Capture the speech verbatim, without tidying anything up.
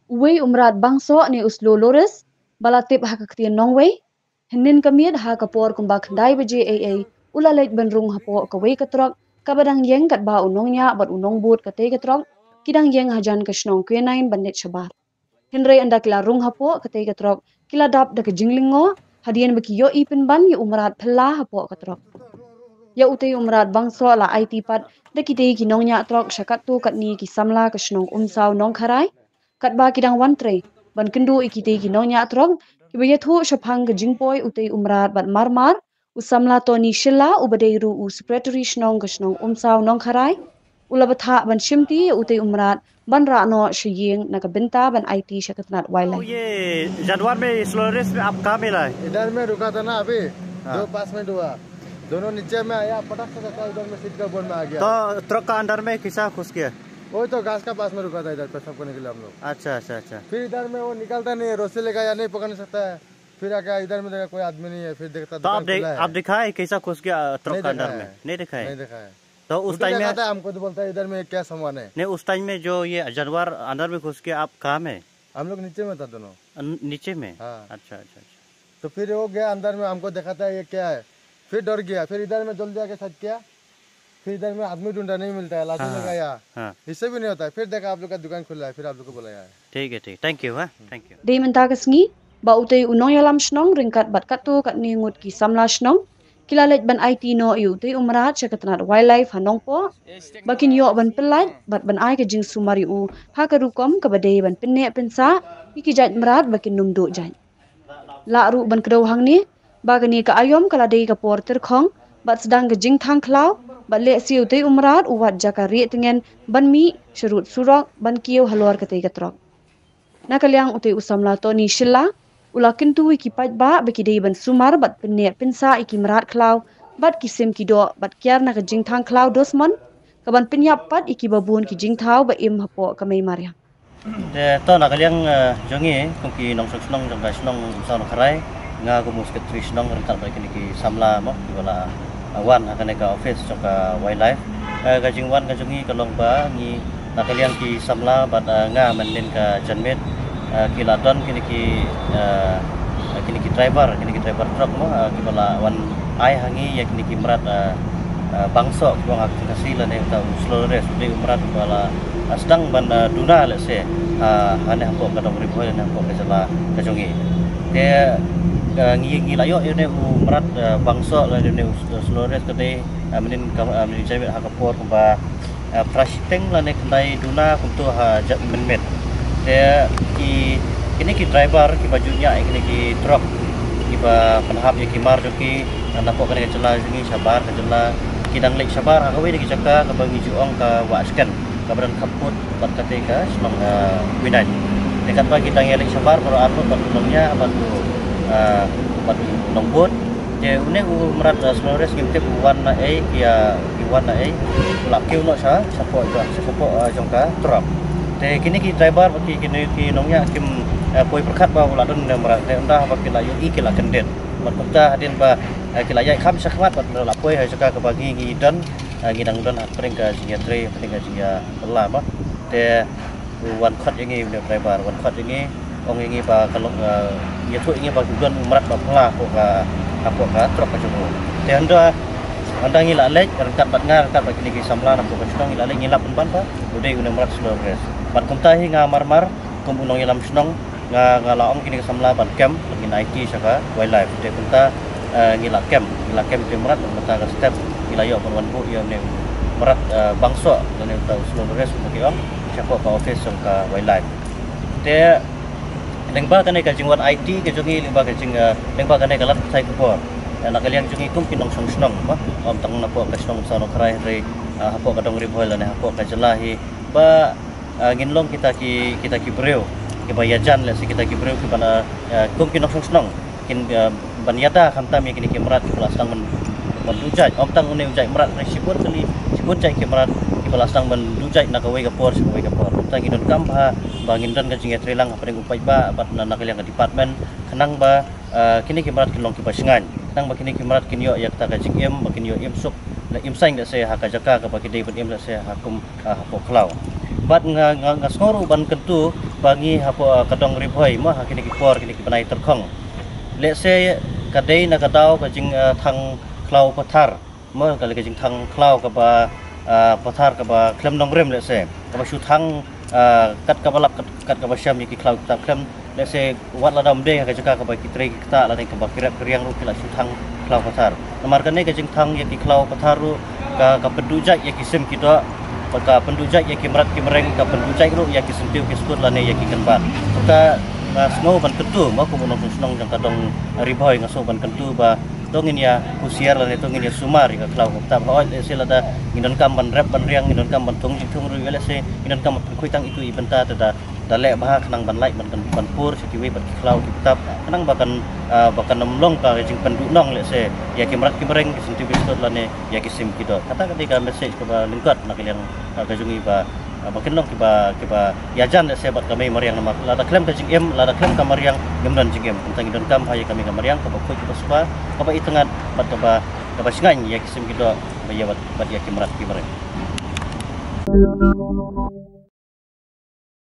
Uwei u mrad bangsoh ne u slow loris ba la tip ha ka ktien nongwei, hynnin ka miet ha ka por kumba khyndai baje ei ei u la leit ban rung hapoh kawei ka trok kaba dang ïeng katba u nongñiah bad u nongbud katei ka trok ki dang ïeng hajan ka shnong Quinine ban leit shabar. Hynrei ynda ki la rung hapoh katei ka trok ki la dap da ka jinglyngngoh hadien ba ki ïohi pynban ïa u mrad phylla hapoh ka trok. Ïa utei u mrad bangsoh la aiti pat da kitei ki nongñiah trok sha katto katne ki samla ka shnong Umsaw Nongkharai, katba ki dang wan trei ban kynduh ïa kitei ki nongñiah trok kiba ïathuh shaphang ka jingpoi utei u mrad bad marmar u samla Tony Shylla uba dei ruh u secretary shnong ka shnong Umsaw Nongkharai u la bthah ban shimti ïa utei u mrad ban rah noh sha ïing na ka bynta ban aiti sha ka tnat wildlife. ये जानवर में स्लो रेस में आप कहाँ मिला है? इधर में रुका था ना अभी, हाँ। दो पास में हुआ, दोनों नीचे में आया, पटक से धक्का, इधर में सीट का ऊपर में आ गया। तो ट्रक का अंदर में कैसा घुस गया? वही तो घास का पास में रुका था इधर पेशाब करने के लिए हम लोग। अच्छा, अच्छा, अच्छा। फिर इधर में वो निकलता नहीं है, रस्सी लेकर या नहीं पकड़ नहीं सकता है। फिर आके इधर में देखा कोई आदमी नहीं है, फिर देखता तो आप दुकान देख, खुला है। आप दिखाए कैसा घुस गया ट्रक नहीं का अंदर देखा में? है। नहीं दिखाए? नहीं देखा है। तो वो उस तो टाइम में देखा था, हमको तो बोलता है इधर में क्या सामान है। नहीं, उस टाइम में जो ये जानवर अंदर में घुस के आप कहाँ में? हम लोग नीचे में था दोनों। अन-, नीचे में? हाँ। अच्छा, अच्छा, अच्छा। तो फिर वो गया अंदर में, हमको दिखाता है ये क्या है, फिर डर गया, फिर इधर में जल्दी आके साइड किया, फिर इधर में आदमी ढूंढा नहीं मिलता है, लाठी हाँ, लगाया, हाँ। इससे भी नहीं होता है। फिर देखा आप लोग का दुकान खुला है, फिर आप लोग को बुलाया है। ठीक है, ठीक, थैंक यू, हाँ, थैंक यू। Dei mynta ka sngi ba utei u nongïalam shnong ryngkat bad katto katne ngut ki samla shnong ki la leit ban aiti noh ïa utei u mrad sha ka tnat wildlife ha Nongpoh ba kin ïoh ban pyllait bad ban ai ka jingsumar ïa u ha ka rukom kaba dei ban pynneh pynsah ïa ki jait mrad ba kin nym duh jait. Lah ruh ban kdew hangne ba kane ka aïom ka la dei ka por tyrkhong bad sdang ka jingthang khlaw bad lehse utei u mrad u wad jaka rieh tngen ban mih sharud surok ban kiew halor katei ka trok. Na ka liang utei u samla Tony Shylla u la kyntu ïa ki paidbah ba ki dei ban sumar bad pynneh pynsah ïa ki mrad khlaw bad ki sim ki doh bad kiar na ka jingthang khlaw dusmon kaban pynïap pat ïa kiba bun ki jingthaw ba im hapoh ka mei mariang. Te to na ka liang, eh, jong ngi kum ki nongshong shnong jong ka shnong Umsaw Nongkharai, nga kum u secretary shnong ryngkat bad kine ki samla mo kiba la, eh, wan ha kane ka office jong ka wildlife. Eh, ka jingwan ka jong ngi ka long ba ngi na ka liang ki samla bad, eh, nga mynnin ka janmiet, eh, ki la don kine ki, eh, kine ki driver, kine ki driver truck mo, eh, kiba la wan ai ha ngi ïa kine ki mrad, eh, eh, bangsoh kiba ong ha ka Khasi lane uta u slow loris, u dei u mrad uba la, eh, sdang ban, eh, duna lehse, eh, hane hapoh ka dong Ri Bhoi lane hapoh ka jylla ka jong ngi. Te, eh, ngi, ngi la ïoh ïa une u mrad, eh, bangsoh lane une u slow loris ka dei, eh, mynnin ka, eh, mynnin janmiet ha ka por kumba, eh, phra shiteng lane khyndai duna kumto ha jan mynmiet. Te ki, kine ki driver kiba ju ñiah ïa kine ki truck kiba pynhap ïa ki mar jong ki, eh, napoh kane ka jylla jong ngi shabar ka jylla, ki dang leit shabar ha kawei na ki jaka kaba ngi ju ong ka Wahsken kaba don khappud bad katei ka shnong, eh, Quinine. Te katba ki dang ïaleit shabar baroh arngut bad u nongñiah bad u, eh, bad u nongbud. Te une u mrad, eh, slow loris ngim tip u wan na ei, ki, eh, ki wan na ei. U la kiew noh sha, shapoh, sha, shapoh, eh, jong ka truck. Te kine ki driver bad ki, kine ki nongñiah kim, eh, poi pyrkhat ba u la don une u mrad. Te ynda haba ki la ïohi ki la kyndit. Bad kumta hadien ba, eh, ki la ïaid kham shakhmat bad la poi ha jaka kaba ngi ngi don, eh, ngi dang don hapdeng ka jingïatrei, hapdeng ka jingïakylla mo. Te u wan khot ïa ngi une u driver, wan khot ïa ngi, ong ïa ngi ba ka long, eh, ïathuh ïa ngi ba u don u mrad ba phylla hapoh ka, hapoh ka truck ka jong u. Te ynda, ynda ngi la leit ryngkat bad nga, ryngkat bad kine ki samla na hapoh ka shnong ngi la leit ngi lap pynban ba u dei une u mrad slow loris. Bad kumta hi nga marmar kum u nongïalam shnong, nga, nga la ong kine ki samla ban kem, ban ngin aiti sha ka wildlife. Te kumta, eh, ngi la kem, ngi la kem te mrad, bad mynta ka step ngi la ïoh ban wan buh ïa une u mrad, eh, bangsoh, lane uta u slow loris kumba ki ong, shapoh ka office jong ka wildlife. Te lyngba kane ka jingwan aiti ka jong ngi, lyngba ka jing, eh, lyngba kane ka lad pathai khubor, eh, na ka liang jong ngi kum ki nongshong shnong mo, ym tang napoh ka shnong Umsaw Nongkharai hynrei, eh, hapoh ka dong Ri Bhoi lane hapoh ka jylla hi ba, eh, ngin long kita ki, kita ki briew kiba ïajan, lehse kita ki briew kiba na, eh, kum ki nongshong shnong kin, eh, ban ïada khamtam ïa kine ki mrad kiba la sdang ban, ban duh jait. Ym tang une u jait mrad hynrei shibun kali, shibun jait ki mrad kiba la sdang ban duh jait na kawei ka por sha kawei ka por. Kumta ngi donkam bha ba ngin don ka jingïatreilang hapdeng u paidbah bad na, na ka liang ka department khnang ba, eh, kine ki mrad kin long kiba shngaiñ. Ba kine ki mrad kin ïoh ïa kata ka jingim, ba kin ïoh im suk, la im saiñ lehse ha ka jaka kaba ki dei ban im lehse ha kum, ah, hapoh khlaw. Bad nga, nga, nga sngew ruh ban kyntu ba ngi hapoh, ah, ka dong Ri Bhoi mo ha kine ki por, kine ki bnai tyrkhong. Lehse ka dei na ka daw ka jing, ah, thang khlaw pathar. Mo ka lei ka jingthang khlaw kaba, ah, pathar kaba khlem nongrim lehse. Kaba shu thang, ah, kat kaba lap kat, kat kaba shem ïa ki khlaw ki ktah khlem lehse wat la dam dei ha ka jaka kaba ki trei ki ktah lane kaba ki rep ki riang ruh ki la shu thang khlaw pathar. Namar kane ka jingthang ïa ki khlaw pathar ruh ka, ka pynduh jait ïa ki sim ki doh, ka pynduh jait ïa ki mrad ki mreng, ka pynduh jait ruh ïa ki syntiew ki skud lane ïa ki kynbat. Ka, nga sngew ban kyntu mo kum u nongshong shnong jong ka dong Ri Bhoi nga sngew ban kyntu ba to ngin ïa husiar lane to ngin ïa sumar ïa ka khlaw ka ktah. Hooid lehse lada ngin donkam ban rep ban riang, ngin donkam ban thung jingthung ruh, lehse ngin donkam ban pynkhuid tang itu i bynta te da, da leh bha khnang ban lait ban, ban, ban pur sha kiwei pat ki khlaw ki ktah khnang ba kan, ah, ba kan ym long ka jingpynduhnong lehse ïa ki mrad ki mreng, ki syntiew ki skud lane ïa ki sim ki doh. Kata ka dei ka message kaba lyngkot na ka liang, ah, ka jong ngi ba, ah, ba kin long kiba, kiba ïajan lehse bad ka mei mariang namar lada khlem ka jingim, lada khlem ka mariang ngim don jingim. Kumta ngi donkam bha ïa ka mei ka mariang kaba khuid kaba suba, kaba itynnad bad kaba, kaba shngaiñ ïa ki sim ki doh, ba ïa bad, bad ïa ki mrad ki mreng.